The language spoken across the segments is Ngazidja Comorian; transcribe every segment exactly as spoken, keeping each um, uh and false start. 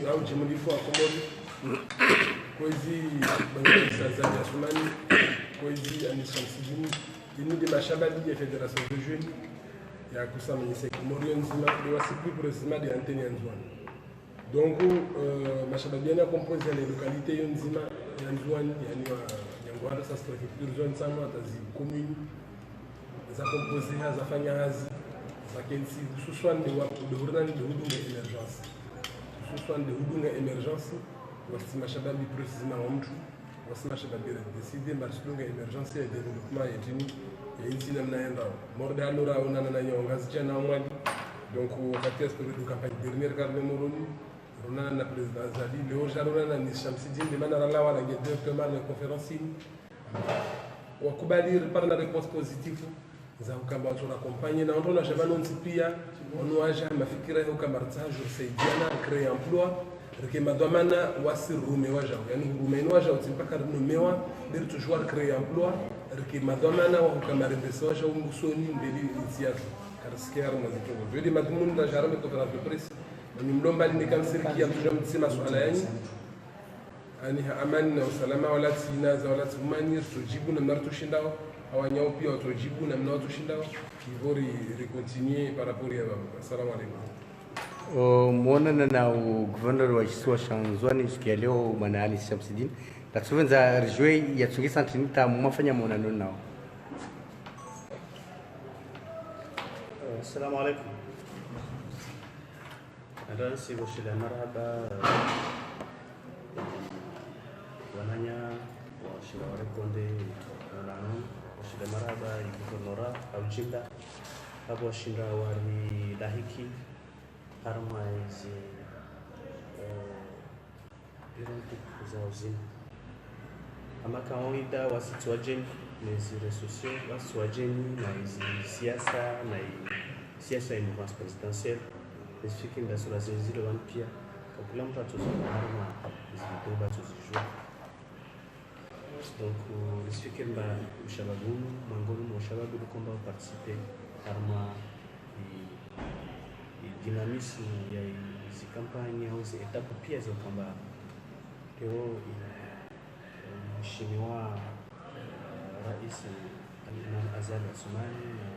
au jimlifu wa Komori, kwezi bwana Azali Assoumani, kwezi Anis Chamsidine, ini nde mashababi ya Fédération des Jeunes ya kusamanyisa Komori yo ndzima, nde wasi plus précisément nde antenne ya Ndzuani. Donc, euh, mashababi yani ya composé ya localité yo ndzima ya Ndzuani, yani wa Nyangwanda, sa préfecture, zone, Ntsamwa, hata zi commune, za composé ha, zafanya hazi, za kentsi, hususwan nde wa, nde hurina nde hudunga émergence. Hususwan nde hudunga émergence, wasi mashababi précisément wa mtru, wasi mashababi re décidé, mba risidunga émergence ya développement ya djini, ya intsi namna yendao. Morde alora onana na nyonga zidja na Mwali. Donc, wakati ya spéro de campagne dernière, karne Moroni, ronana na président Azali, leo ja ronana ni Chamsidine, nde mana ralawa range directement na conférence ini. Wakubali, ripara na réponse positive. Za hukamba watsu ra accompagner na wandru wana shaba nontsi pia, wanu waja mafikira ya hukamba ritsaha jour saidiana, créer emploi, rike madhwamana wasi rume wajau. Yani hurume ini wajau tsi mpaka rinomewa, nde ritsu jua ri créer emploi, rike madhwamana wa hukamba rendese wajau mbusoni mbeli intsi yatru. Karisikia harimwa zitungo. Vyo nde madhumuni nda jara me conférence de presse, manyi mlomba lini kamsirikia mtsuja mtsima suala yani. Ani ha amani na usalama wala tsina za wala tsi umani, ritsojibu namna ritsoshindao, hawanyao pia watsojibu namna watsoshindao, ivo ri, ri continuer par rapport ya baba. Assalamu alaikum. O, mwonana na u gouverneur wa shisiwa sha Ndzuani siku ya leo, bwana Anis Chamsidine. Tatsuvendza rijue ya tsungisa ntrini ta mwafanya mwonano nao. Assalamu alaikum. Nda nsi pvo shile marahaba, eh, wananya, washinda wa répondre, wananu, pvo shile marahaba, i gouverneur, au jinda, apvo washinda wari lahiki, harimwa izi, eh, ironti za uzima. Ama kawaida wasi tsi wadjeni, na izi réseaux sociaux, wasi tsi wadjeni, na izi siasa, na i siasa ya mouvance présidentielle. Nisifikiri nda sura zile zile wanu pia, kakula mtru atsozona harimwa izi vidéo ba atsozijua. Donc, nisifikiri mba ushababi unu, mwangoni mwa ushababi ulikomba uparticiper harimwa i, i dynamisme ya i, izi campagne au zi étape pia za ukamba leo i, Mheshimiwa, eh, Rais, eh, Al-Imam Azali Assoumani na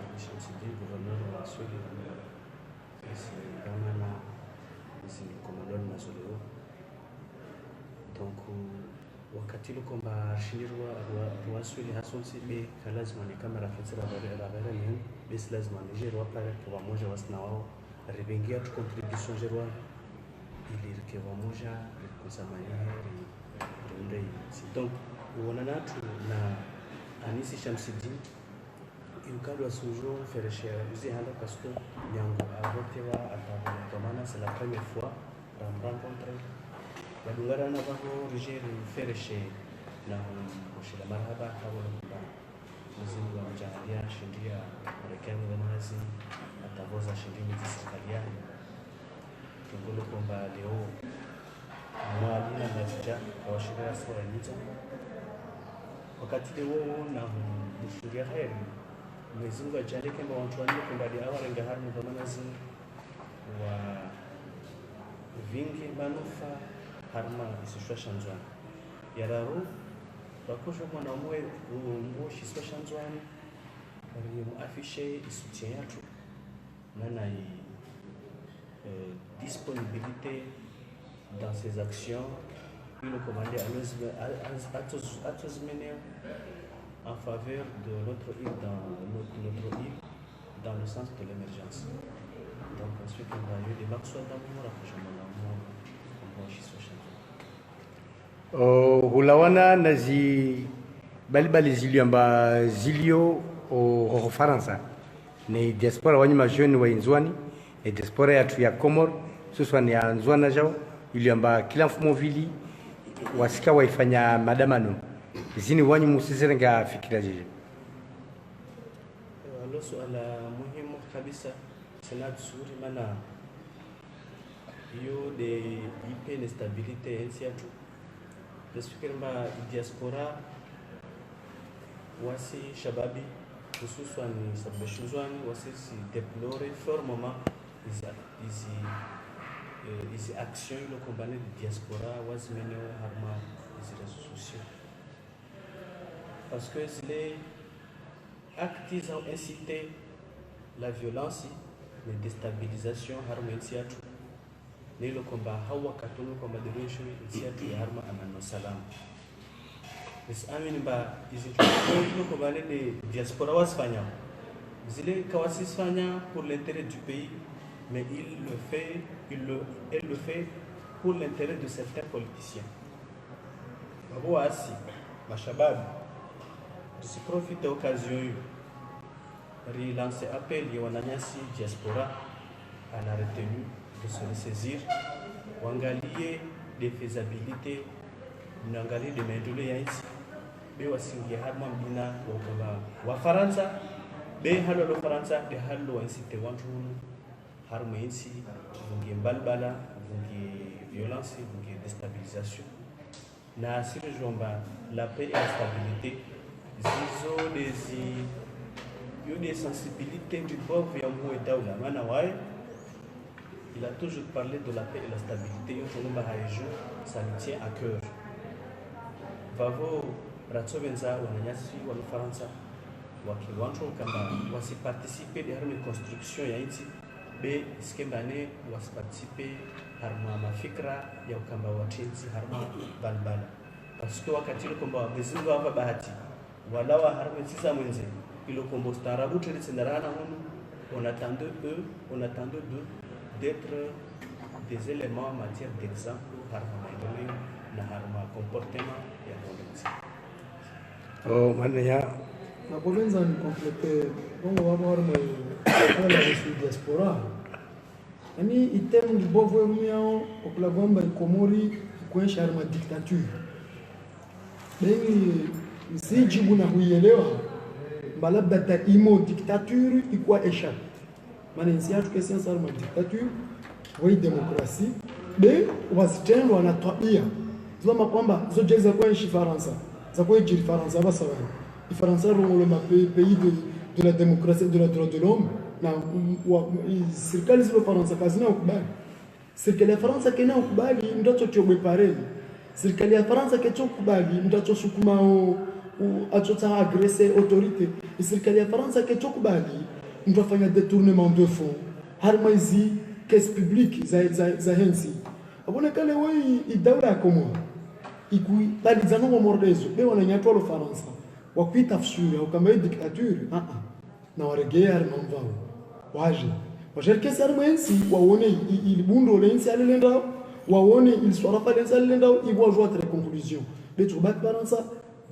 Anis Chamsidine, gouverneur wa Swahili, izi dhamana, izi commandant na zoleo. Donc, wakati lukomba rishindi rwa, rwa, rwaswili hasontsi be, ka lazima ni kamera fitsi ra vare, ra vare ni, be si lazima ni je rwa pare kwa moja wasi na wao, ribengia tu contribution je rwa, ili rike wa moja, rikusamani, ri, ri ndei. Si donc, uona natu na Anisi Shamsidine, Iukadwa sujo fereshe uzi handa kasto nyangu avotewa atavo tomana, c'est la première fois ram rencontre. Yadungara na vavo rije rifereshe na humkoshela marahaba atavo lomba. Mwenyezi Mungu amjaaliya shindria rekani wa mazi atavo za shindri mizi sirikali yani. Tungolo komba leo Mwali na Ngazidja, kawashindira sura nyitso. Wakati leo na mshuria heri, Mwenyezi Mungu ajaaliye kemba wantru wani komba leo awarenga harimwa dhwamana zinu wa vingi manufaa harimwa isishwa sha Ndzuani. Ya raru, wakusho mwana mwe, mwe shiswa sha Ndzuani, rimuafishe isutien yatru. Nana i, eh, disponibilité dans ses actions, il commande à nos, à, à, à tous, à tous mener en faveur de notre île, dans notre, notre île, dans le sens de l'émergence. Donc, ensuite, on va y aller, les marques soient dans mon rapprochement, dans mon, mon, mon, O, hulawana na zi balibali zilio amba zilio, o, ho Farantsa. Ne diaspora wanyu ma jeunes wa Ndzuani, ne diaspora yatru ya Komori, hususwani ya Ndzuani jao, ilio amba kila mfumo vili, wasika waifanya madamano. Zini wanyu musizirenga fikira jeje. Alo suala muhimu kabisa, sena tsuri mana iyo nde ipe ne stabilité entsi yatru. Nasifikiri mba diaspora wasi shababi, hususwani sababu sha Ndzuani, wasi si déplore fermement izi, izi, izi action ilo kwamba ne diaspora wazimeneo harumwa izi réseaux sociaux. Parce que zile actes za inciter la violence ne déstabilisation harumwa entsi yatru. Nilo kwamba hau wakati unu kwamba de région entsi yatru ya harumwa amani no salama. Nisi amini mba izi ntru ilo kwamba ne de diaspora wasifanya. Zile kawasifanya pour l'intérêt du pays, mais il le fait, il le, elle le fait pour l'intérêt de certains politiciens. Vavo wasi, mashababi, tusiprofite occasion iyo. Rilancer appel ya wananyasi diaspora à la retenue de se ressaisir, wangalie de faisabilité, wangalie de maendeleo ya entsi, be wasingie harumwa mbina wa ukamba wa Farantsa, be halo lo Farantsa, de halo wa inciter wantru hunu, harumwa entsi, vungie balbala, vungie violence, vungie déstabilisation. Na siri jomba la paix et la stabilité, zizo de zi, yo de sensibilité du pauvre ya mhuu we daula, mana waye, il a toujours parlé de la paix et la stabilité, yo tongomba haiju, ça lui tient à cœur. Vavo, ratsovendza wananyasi wa Farantsa, waki wantru kamba wasiparticiper de harumwa construction ya entsi, be isikembane wasiparticiper harumwa mafikira ya ukamba watrenzi harumwa balbala. Parce que wakati ilo kwamba wabezimba wava bahati, walawa harumwa entsi za mwenze, ilo kwamba ustaarabu trende sendarana hunu, on attend d'eux, on attend d'eux d'être des éléments en matière d'exemple harumwa maendeleo na harumwa comportement ya mwenzi. Oh, mana ya Nakovenza ni compléter, bongo wabo harumwa ala husu diaspora. Ani ithème ndibovu erumiao okula kwamba iKomori ikuenshi harumwa dictature. Beni nisijibu na huielewa, mba labda ta imo dictature ikwa esha. Mana entsi yatru kesi yansa harumwa dictature, wei démocratie, be wazitrendwa na twabia. Ziloma kwamba, zo jeri za kuenshi Farantsa, za kuenshi Farantsa, basa wani. I Farantsa rongolo ma pays, pays de, de la démocratie, de la droit de l'homme, na, mm, wa, i, sirikali zilo Farantsa kazina ukubali. Sirikali ya Farantsa kena ukubali, mndru atso tio bwe pareni. Sirikali ya Farantsa ketso kubali, mndru atso sukuma o, o, atso tsa agresser autorité. I sirikali ya Farantsa ketso kubali, mndru afanya détournement de fonds. Harumwa izi caisse publique za, za, za hentsi. Abone kale wei i daula ya Komori. Ikubali zano Komori dezo, be wananyatru walo Farantsa. Wakuitafsiri, ukamba i dictature, ah, ah. Na waregee harumwa mvao. Waje. Waje rikese harumwa entsi, waone i, i, ili bundo le entsi alilendao, waone ili swarafa le entsi alilendao, iwa jua tire conclusion. Be tsubaki Farantsa,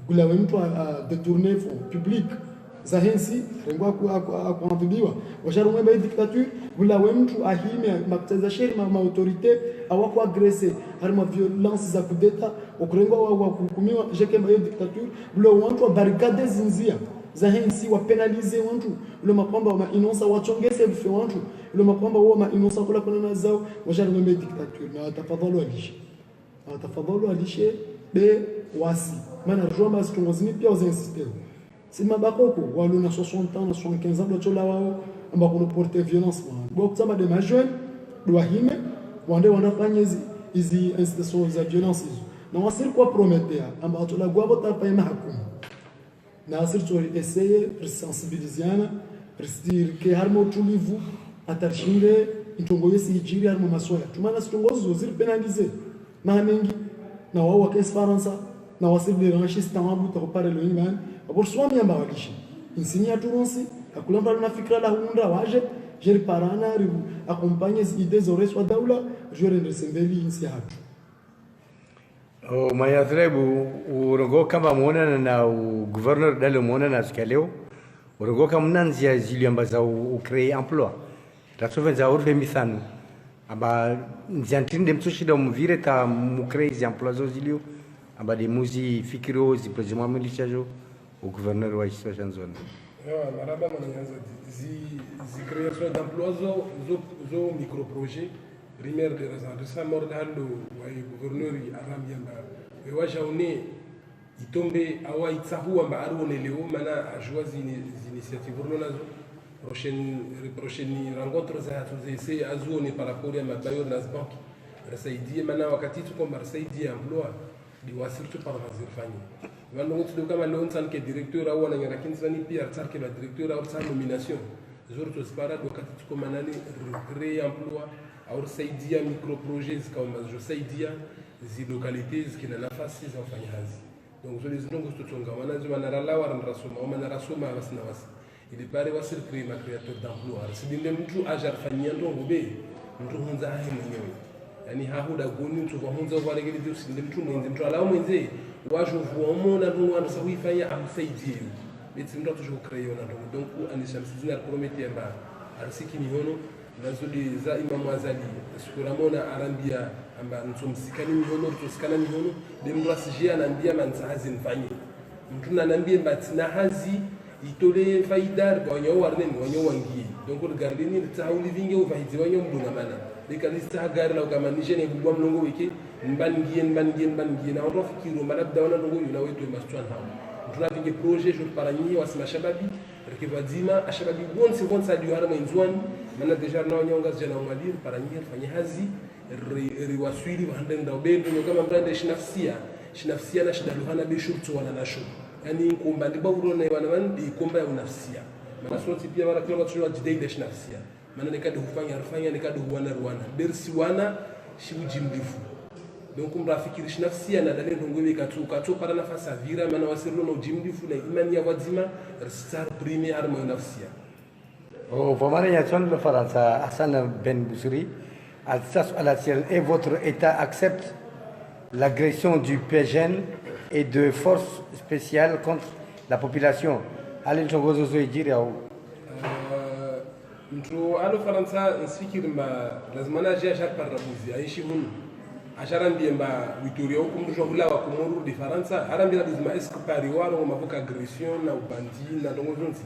bula we mndru a, a détourner fonds publics za hentsi, rengwa aku, aku, aku adhibiwa. Waje rumwe mba i dictature, bula we mndru ahime, makuteza sheri ma, ma autorité, awa ku agresser, harumwa violence za coup d'État, okurengwa wa, wa kuhukumiwa, je kemba yo dictature, bula wantru wa barricade zinzia za hentsi wa pénaliser wantru, iloma kwamba wa ma innocents watsongeze bufe wantru, iloma kwamba wa ma innocents kula kuna na zao, waje rumwe mba i dictature, na tafadhali walishe. Na tafadhali walishe, be wasi. Mana rujua mba zitrongo zini pia uze insister. Si mabakoko, walo na soixante ans, na soixante-quinze ans, ndo tsola wao, amba kuno porter violence wao. Bo kutsamba de majeunes, ndo wahime, wande wanda fanye izi, izi incitation za violence izo. Na wasiri kuwa promettre, amba watsola gwabo tapa ema hakumu. Na siri tsori essayer risensibiliziana, risirike harumwa utulivu, hata rishinde, introngo yesi ijiri harumwa maswaya. Tumana zitrongo zo ziri pénaliser. Maha mengi, na wao wakesi Farantsa, na wasiri de ranshi sitawabu ta kupare lo ingani, abo riswami amba walishe. Insi ni ya Turusi, hakula mndru alina fikira la hundra waje, je riparana, ri accompagner zi idées zo reswa daula, je rendrese mbeli insi hatru. O, manya Twalib, urongoa kamba muonana na u gouverneur dale muonana siku ya leo. Urongoa kamba mna ndzia zilio amba za u, u créer emploi. Ratsovendza urufe mifano. Amba ndzia ntrini de mtsoshinda muvire ta mu créer zi emploi zo zilio. Amba de muzi fikiro zi projet mwamilisha jo. U gouverneur wa isiwa sha Ndzuani. Ewa, marahaba mwananyandza. Zi, zi création d'emploi zo, zo, zo micro-projet, ri merdera za, risa mordando wa i gouverneur arambia mba, we waja une, itombe awa itsahuwa mba aruone leo, mana ajua zi, zi initiative rulo nazo, prochaine, prochaine rencontre za hatru ze, se azuone par rapport ya ma bailleurs na zi banque. Risaidiye, mana wakati tsi kwamba risaidiye emploi, de wasi ritso para hazi rifanye. Pvanu ngo tsi de kama leo ntsanike directeur au wananya rakintsi vani pia ritsanike ba directeur au ritsaha nomination. Zo ritsozipara de wakati tsi kwamba nani ricréer emploi, au risaidiya micro-projets zikao amba zidjosaidiya zi localités zikina nafasi za ufanya hazi. Donc, zo de zindrongo zitsotsonga, mana zo mana ralawa, mana rasoma, mana rasoma, wasi na wasi. Ili pare wasi ricréer ma créateur d'emploi. Risidinde mtru aje arifanyiye ndrongo be, mtru hundza hahe mwenyewe. Yaani, hahu dagoni, mtru vahundza, varegele de usidinde mtru mwendze, mtru alawa mwendze, wajo vuwa mona ndrongo wandru sa huifanya, amusaidiye. Be tsi mtru atsosho créer ona ndrongo. Donc, ani Shamsidine aripromettre amba, arisiki mihono, nazo de za Imam Azali, siku ramona arambiya amba nitsomusikani mihono, ritsosikana mihono, de mndru asije anambiya mantsa hazi nifanye. Mndru nanambiye mba tsina hazi, itole faida, riba wanyawo warineni, wanyawo wangiye. Donc, rigardeni, ritsaha ulivinge, uvahidze wanyawo mdungamana. Leka nitsaha gari la ukamanishe na ibugwa mlongo weke, mba ningiye, mba ningiye, mba ningiye. Na wandru wafikiri, mba labda wana ndrongo yo, na wetu emasitwani hawo. Mndru navinge projet, jo riparanyihe, wasi mashababi, rike pvadzima, ashababi wontsi, wontsi aliyo harimwa Ndzuwani, mana déjà rina wanyawo Ngazidja na Mwali, riparanyihe, rifanye hazi, ri-, riwaswili, vahandre nda ubendo, nyo kama mrande shinafsiya, shinafsiya na shindaluhana be sho ritsowana nasho. Yaani, nkomba ndiba urona iwana vani, ikomba ya unafsiya. Mana sontsi pia mara kila watsuwa jidai de shinafsiya. Mana neka de hufanya, rifanya, neka de huwana, ruwana. Be risiwana, shi ujimlifu. Donc, mndru afikiri shinafsiya na dale ndrongo iwe katsu, katsu para nafasi avira, mana wasi rilo na ujimlifu na imani ya pvadzima, risitsaha riprime harimwa yo nafsiya. O, pvamwana nyatson lo Farantsa, Hassan Ben Boussouri, azisa suala tsiel, et votre État accepte l'agression du P G N et de forces spéciales contre la population. Ale ntrongo zozo idjiri au? Eh, mtru alo Farantsa, nsifikiri mba lazima naje aje aripare buzi, aishi hunu. Aje arambiye mba witoria uku mndru jwa hulawa Komoro de Farantsa, arambiye buzi ma est-ce que Paris walo ngo mavoka agression na ubandi na ndrongo zontsi.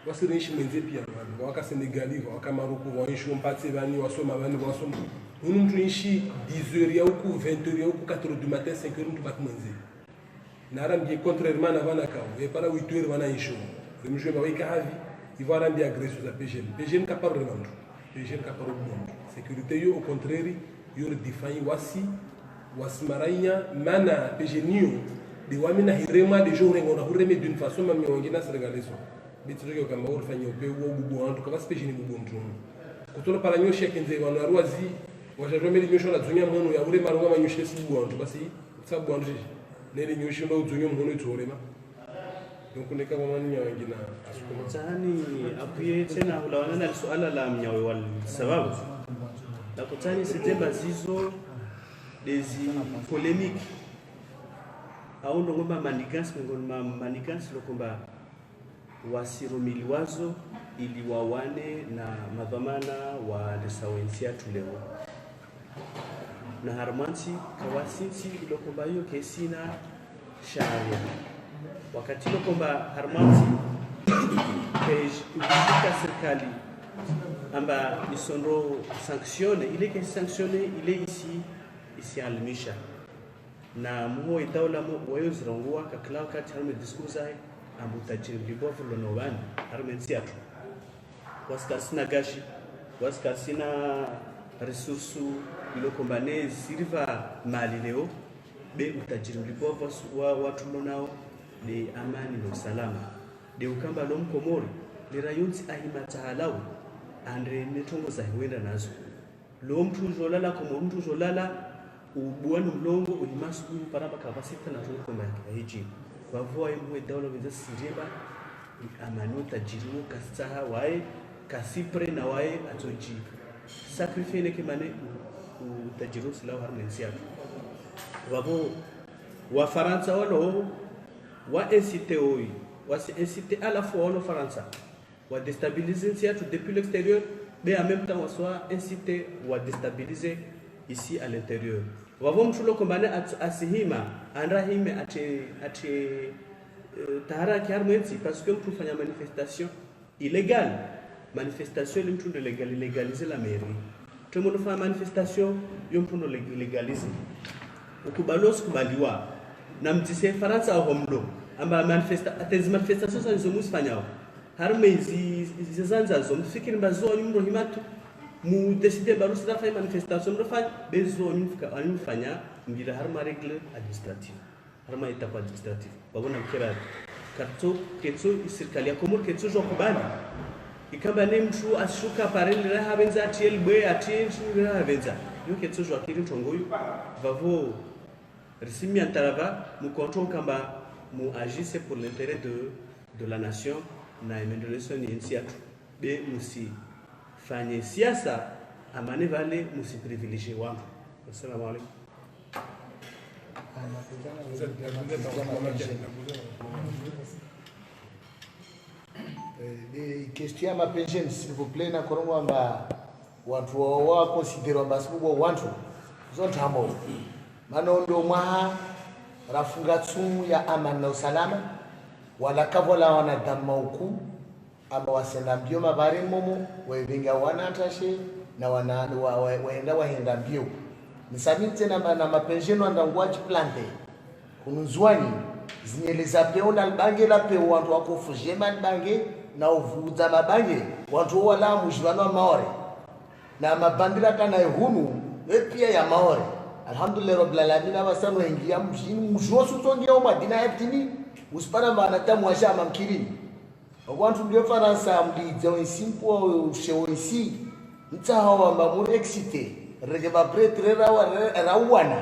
Wasi rinshi mwendze pia vanu, vawaka Sénégal, vawaka Maroc, vawainshi wo mpatse vani, wasoma vani, vawasoma. Hunu mtru inshi dix heures ya uku, vingt heures ya uku, quatre heures du matin, cinq heures mtru baki mwendze. Na arambiye contrairement na vana kao, ye para huit heures vana inshi. Rimjwe mba waika havi, ivo arambiye agression za P G N. P G N kaparo rema mtru. P G N kaparo rema mtru. Sécurité yo, au contraire, yo ridéfend wasi, wasi marainya, mana P G N yo, de wami na hirema, de jo hurenga na hureme d'une façon, mami wangi na Sénégalais. Be tsi reke ukamba urifanya upe uwo bubu wandru, kavasi P G N bubu wandru. Kutsolo para nyoshi ya kendze wanu aruwazi, wajajwa meli nyoshi wana dzunya mhono ya ule marunga manyoshi si bubu wandru, basi, sa bubu wandru shishi. Neli nyoshi ndo udzunya mhono itsorema. Donc, neka kwa mani nyawe ngina asukuma. Tsani, apuye tsena hulawana na suala la mnyawe wali sababu. Na kutsani sitemba zizo, de zi polémique. Au ndrongo mba manigance, mengo ma manigance lo komba wasirumiliwa zo ili wawane na madhwamana wa ndesa wentsi yatru leo. Na harimwa ntsi, kawasi ntsi ilo komba yo kaisina sharia. Wakati ilo komba harimwa ntsi, kaishika sirikali amba isondro sanctionner, ile kaisi sanctionner, ile isi, isi alimisha. Na muhuu wa idaula mo, wayo zirongowa kakila wakati harimwa discours zahe, amba utadjiri mlipvu ulo no vani, harimwa ntsi yatru. Wasi karisina gashi, wasi karisina ressources, ilo komba ne ziriva mali leo, be utadjiri mlipvu wa, wa, watru lo nao, de amani no usalama. De ukamba lo Mkomori, lera yontsi ahima tahalau, andre ne ntrongo zahe wenda nazo. Lo mtru ujolala Komoro, mtru ujolala, ubuwa no mlongo, uhima subuhi, para mpaka vasi tana trongo komba ya hiji. Vavo waye muhuu wa idaula wendza siremba, amani utadjiri wo kasitsaha waye, kasi prêt na waye, atsodji sacrifier neke mane u-, u-, utadjiri wo silawo harimwa ntsi yatru. Vavo, wa Farantsa walo, wa inciter oyi, wasi inciter à la fois walo Farantsa. Wa déstabiliser ntsi yatru depuis l'extérieur, be en même temps waswa inciter wa déstabiliser ici à l'intérieur. Vavo mtru lo komba ne at-, asihima, andre ahime atre, atre, eh, taharaki harimwa ntsi, parce que mtru ufanya manifestation illégale. Manifestation ile mtru ndo légal-, légaliser la mairie. Twe mwono ufanya manifestation, yo mtru ndo lég-, légaliser. Ukubali usikubaliwa. Na mdzise Farantsa aho mlo. Amba manifesta-, ata ezi manifestation za nizo muzifanyao. Harimwa izi, izi zandza zo, mfikiri mba zo wanyu mro hima tu. Mudécider ba ruhusu rafanya manifestation, mrafanya, be zo nyi mfika, nyi mfanya, mbira harumwa règle administrative. Harumwa étape administrative. Ba bona mkera. Katso, ketso, sirikali ya Komori ketso djo kubali. Ikamba ne mtru ashuka parele raha benza, atiye libwe, atiye ntsu raha benza. Yo ketso djo akiri ntrongo yo. Vavo, risimi antarava, mu contrôle kamba, mu agisse pour l'intérêt de, de la nation, na emendeleso ni entsi yatru. Be musifanye siasa, amane vale, musiprivilégier wandru. Assalamu alaikum. Eh, eh, question ya mapensheni, s'il vous plaît, na korongo amba wandru wa, wa considérer amba sibubu wandru. Zo ntambo. Mana ndo mwaha rafunga tsumu ya amani na usalama, wala kavola wanadamu mauku, amba wasenda mbio mabare momo, waevenga wana ntashe, na wana, wa, wa, waenda wahenda mbio. Nisami tsena ma, na mapensheni wanda ngwa djiplante. Hunu Ndzuani, zinyele za peu na libange la peu wandru wako fujema libange, na uvudza mabange, wandru wala mujivano wa Maore. Na mabandira kana hunu, we pia ya Maore. Alhamdulillah Rabbil Alamin, aba sanu hengia mujini, mujosu tongia o madina ya tini, usipara mana tamu wa shama mkirini. Wandru ndio Farantsa mlidze wensi mpo ushe wensi. Mtsaha wamba muri excité. Rege ba prêtre ra wa, ra, ra wana.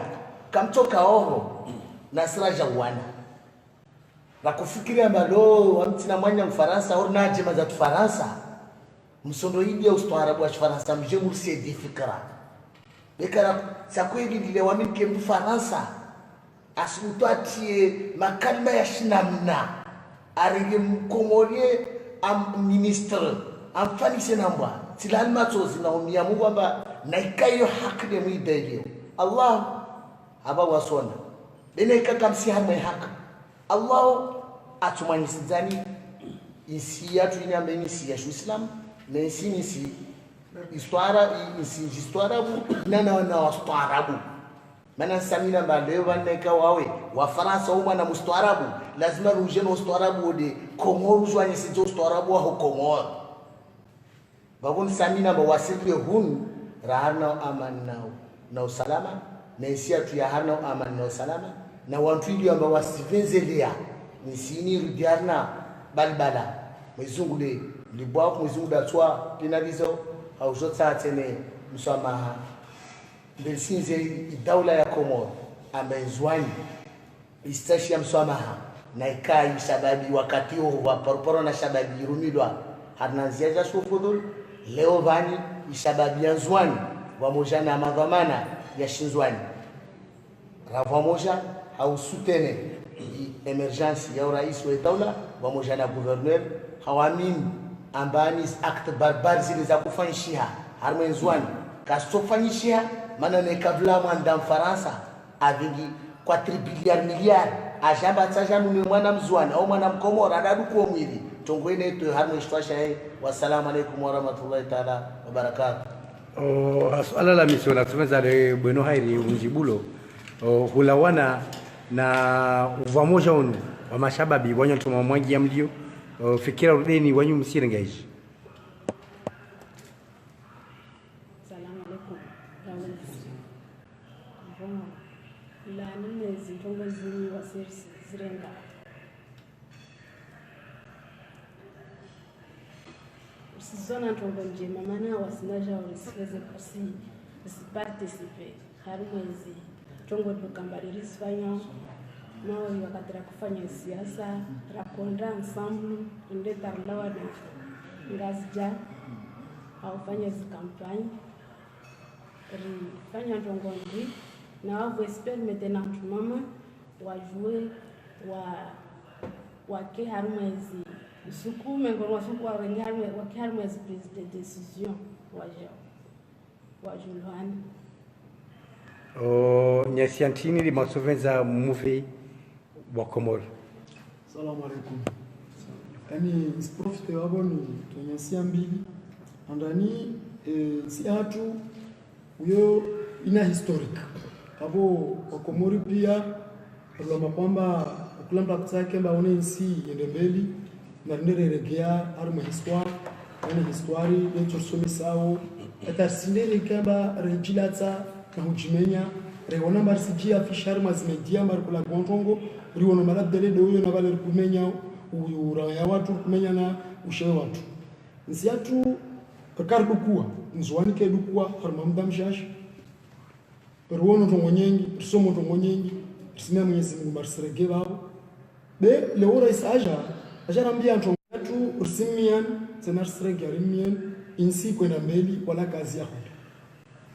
Kamtsoka oho. Nasira ja wana. Rakufikiri amba lo, wamtsina mwanya Mfarantsa, ori nadje maza tu Farantsa. Msondo idi ya ustaarabu wa Shifarantsa, mje murse di fikra. Bekara, sa kweli ndile wami nike Mfarantsa. Asumtwatiye makalima ya shinamna. Arenge mkomorie am ministre. Amfanise nambwa. Tsilali matsozi na umia Mungu amba na ikayo haki de mwida ilio. Allah, aba wasona. Bene ikaka msi harumwa haki. Allah, atsumanyisidzani. Insi yatru ini ambe insi ya shu Islam. Ne insi, insi istwara, insi istwarabu. Na, na, na wastwarabu. Mana nsamina mba leo vaneka wawe, Wafarantsa umwana mustwarabu, lazima ruje no ustaarabu ode, Komoro ujwanyisidze ustaarabu waho Komoro. Vavo nsamina mba wasiliye hunu, raharina amani na, na usalama, na insi yatru yaharina amani na usalama, na wantru ili amba wasivenzelea, insi ini irudi harina balbala. Mwezi Mungu le, libwa Mwezi Mungu datswa, pénaliser, haujo tsaha tsena mswamaha. Mbeli sinze idaula ya Komoro, amba Ndzuani, istashi ya mswamaha, na ikayi shababi wakati oho wa poroporo na shababi irumilwa, harina nzia ja shufudhul, leo vani ishababi ya Ndzuani, vamoja na madhwamana ya Shindzuani. Ra vamoja, hau soutenir i émergence ya urais wa idaula, vamoja na gouverneur, hau amini, amba ni acte barbare zile za kufanyishiha, harumwa Ndzuani, kazitsofanyishiha, mana ne kabla mwanda Mfarantsa, avingi quadrilliard milliard, ajamba tsaja nume mwana Mndzuani, au mwana Mkomoro, adadu kuo mwili, tongo ine ito harumwa ishtwa shahe, wassalamu alaikum warahmatullahi taala wabarakatuh. O, suala la mission la tusomeza le bweno hairi unjibulo. O, hulawana na uvamoja unu wa mashababi wanyu ntoma mwangi ya mlio. O, fikira urudeni wanyu msirengeji. Salamu alaikum. Bon, la nne zintrongo zini wa service zirenga. Usizona ntrongo ndjema, mana wasina ja urisifeze kusi, usiparticiper. Harumwa ezi ntrongo ndo kamba risifanya, na ori wakati rakufanya siasa, rakonda ensemble, inde tarlawa na Ngazidja, haufanya zi campagne, rifanya ntrongo ndri, na wavu espérer maintenant mama, wajue, wa, wake harumwa ezi suku, mengo wa suku warenge harumwa, wake harumwa ezi prise de décision, waje, wajulwani. O, nyasi ya ntrini li matsovenza muve wa Komoro. Salamu alaikum. Ani, nisiprofite wavo nitowe nyasi ya mbili. Andani, eh, nsi yatru, uyo ina historique. Avo Wakomori pia, rulamba kwamba, ukula mba kutsake mba one nsi yende mbeli, na rine reregea, harumwa histoire, one histoire, yecho somisao, Hata risindere ikao amba redjilatsa na hudjimenya, rewona amba risidji afficher harimwa zimedia amba rikula gontongo, riwono malabdele de uyo na vale rikumenya u-, uraya watru, rikumenya na ushewe watru. Ntsi yatru, rikari dukuwa, Ndzuwani ke dukuwa, harimwa muda mshashi. Riwono ntrongo nyengi, risomo ntrongo nyengi, risimia Mwenyezi Mungu amba risirege vavo. Be, leo rais aja, aja rambia ntrongo yatru, risimia, tsena risirege, arimia, intsi kwenda mbeli, wala kazi ya hula.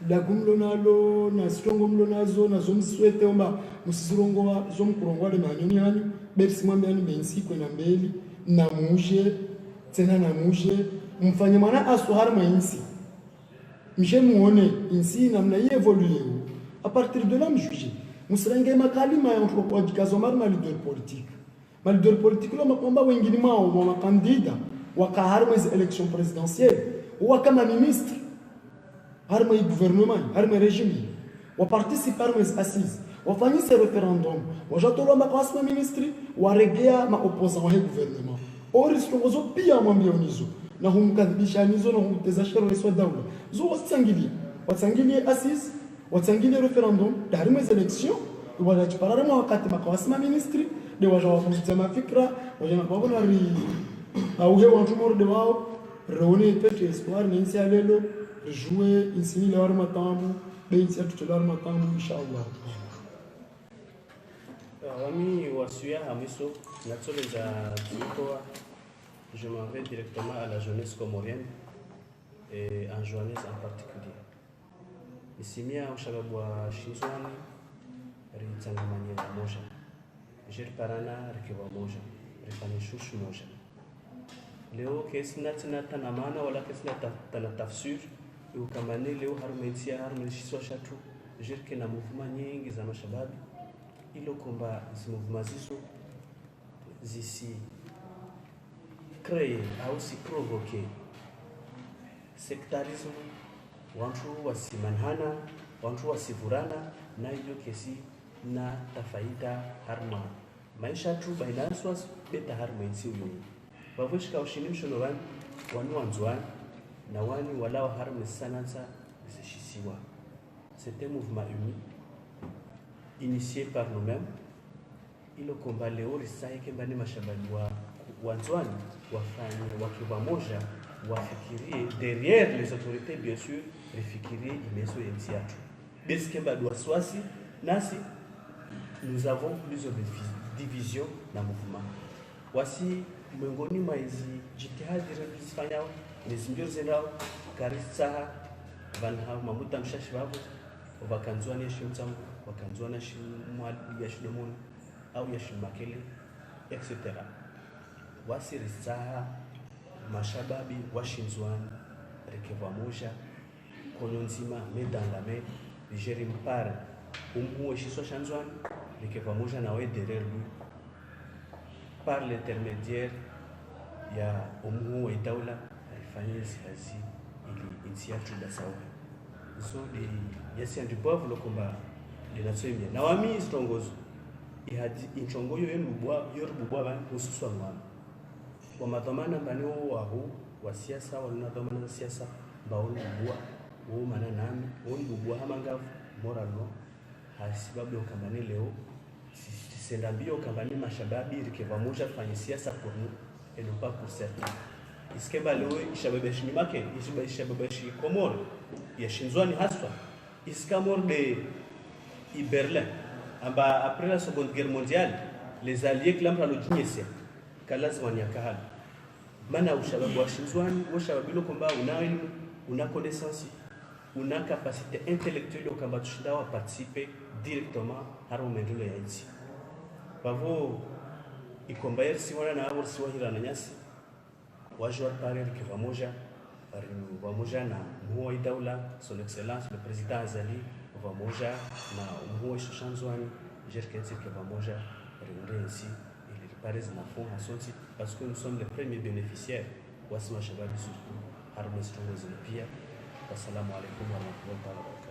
Dagu mlo nalo, na zitrongo mlo nazo, na zo mswete omba, musizirongowa, zo mkurongowa de manyoni hanyu, be risimwambia ni be intsi kwenda mbeli, na muje, tsena na muje, mfanye mwana aso harimwa intsi. Mje muone, intsi namna i évoluer. À partir de là, mjuge. Musirenge makalima ya mtu wa kwadjikazo mari ma leader politique. Ma leader politique lo makomba wengine mao, wa makandida, waka harimwa ezi élection présidentielle, waka ma ministre, harimwa i gouvernement, harimwa régime, wa participer harimwa ezi assises, wafanyise référendum, wajatolwa makawasi ma ministre, waregea ma opposant wahe gouvernement. Ori zitrongo zo pia mwambia unizo, na humkadhibisha nizo, na humteza shero rais wa daula. Zo wasitsangilie, watsangilie assises, watsangilie référendum, de harimwa ezi élection, waja tsi parare mwa wakati makawasi ma ministre, de waja wafunguza mafikira, waja na kwabo na ri, auhe wantru moro de wao, rione ipete espoir, ne intsi ya lelo, rijue, intsi ni leo harimwa taabu, be intsi yatru tsi leo harimwa taabu, inshallah. Wami wasuya ha mwiso, natsoleza dzikowa, je m'en vais directement à la jeunesse comorienne et Anjouanaise en particulier. Nisimia ushababu wa Shindzuani, ritsangamanie vamoja. Je riparana rike vamoja, rifanye shushi moja. Leo kesina tsina tana maana wala kesina ta-, tana tafsir, iukamane leo harimwa intsi ya harimwa shisiwa shatru, je rike na mouvement nyengi za mashababi, ilo komba zi mouvement zizo, zisi créer au si provoquer sectarisme, wantru wasimanhana, wantru wasivurana, na iyo kesi na tafaida harimwa maisha yatru baina swasi beta harimwa intsi uyo. Vavo shika ushini mshono vani, wani Wandzuani, na wani walawa harimwa sanatsa zeshisiwa. C'est un mouvement uni, initié par nous-mêmes, ilo komba leo risaye kemba ni mashababi wa, Wandzuani, wafanye, wake vamoja, wafikirie, derrière les autorités, bien sûr, rifikirie imeso yentsi yatru. Besi kemba dwa swasi, nasi, nous avons plusieurs divi-, divisions na mouvement. Wasi, mwengoni mwa izi jitihadi rizifanyao, nezi mbio zendao, karitsaha, vanu ha mamuda mshashi vavo, vaka Ndzuani ya Shimtsamu, vaka Ndzuani ya Shimwali, ya Shidomoni, au ya Shimakele, et cetera. Wasi ritsaha, mashababi, wa Shindzuani, rike vamoja, konyo ndzima, main dans la main, rije rimpare, umhuu we shisiwa sha Ndzuani, rike vamoja nawe derrière lui, par l'intermédiaire ya umhuu we daula, rifanye ezi hazi ili intsi yatru idasauhe. Izo de yasi andi bwavu lo komba linatsoimia. Na wami zitrongo zo, ihadi introngo yo yenubwa, yo ribubwa vani, hususwan wami. Wa madhwamana mbani wo wahu, wa siasa, walina dhwamana za siasa, mba wo nubwa, wo mana nami, wo nubwa hama ngavu, moralement, hasibabu yo kamba ni leo, si, si, senda mbio kamba ni mashababi, rike vamoja rifanye siasa pour nous, et non pas pour certains. Isikemba leo, ishababi ya Shinyumaken, ishiba-, ishababi ya Shikomori, ya Shindzuani haswa, isika moro de i Berlin, amba après la Seconde Guerre mondiale, les alliés kila mra lo jinyese, kalazi wanyakahala. Mana ushababi wa Shindzuani, wo shababi lo komba una ilmu, una connaissance, una capacité intellectuelle yo kamba tsushinda wa participer directement harimwa maendeleo ya intsi. Vavo, ikomba yerisiwana na avo risiwahirana nyasi, waje waripare rike vamoja, ri vamoja na mhuu wa idaula, Son Excellence le Président Azali, vamoja na mhuu wa shisiwa sha Ndzuani, je rikentsi rike vamoja, riunde intsi, ili ripare zi nafuu hasontsi, parce que nous sommes les premiers bénéficiaires, wasi mashababi surtout, harimwa zitrongo zinu pia. Wassalamu alaikum warahmatullahi taala wabarakatuh.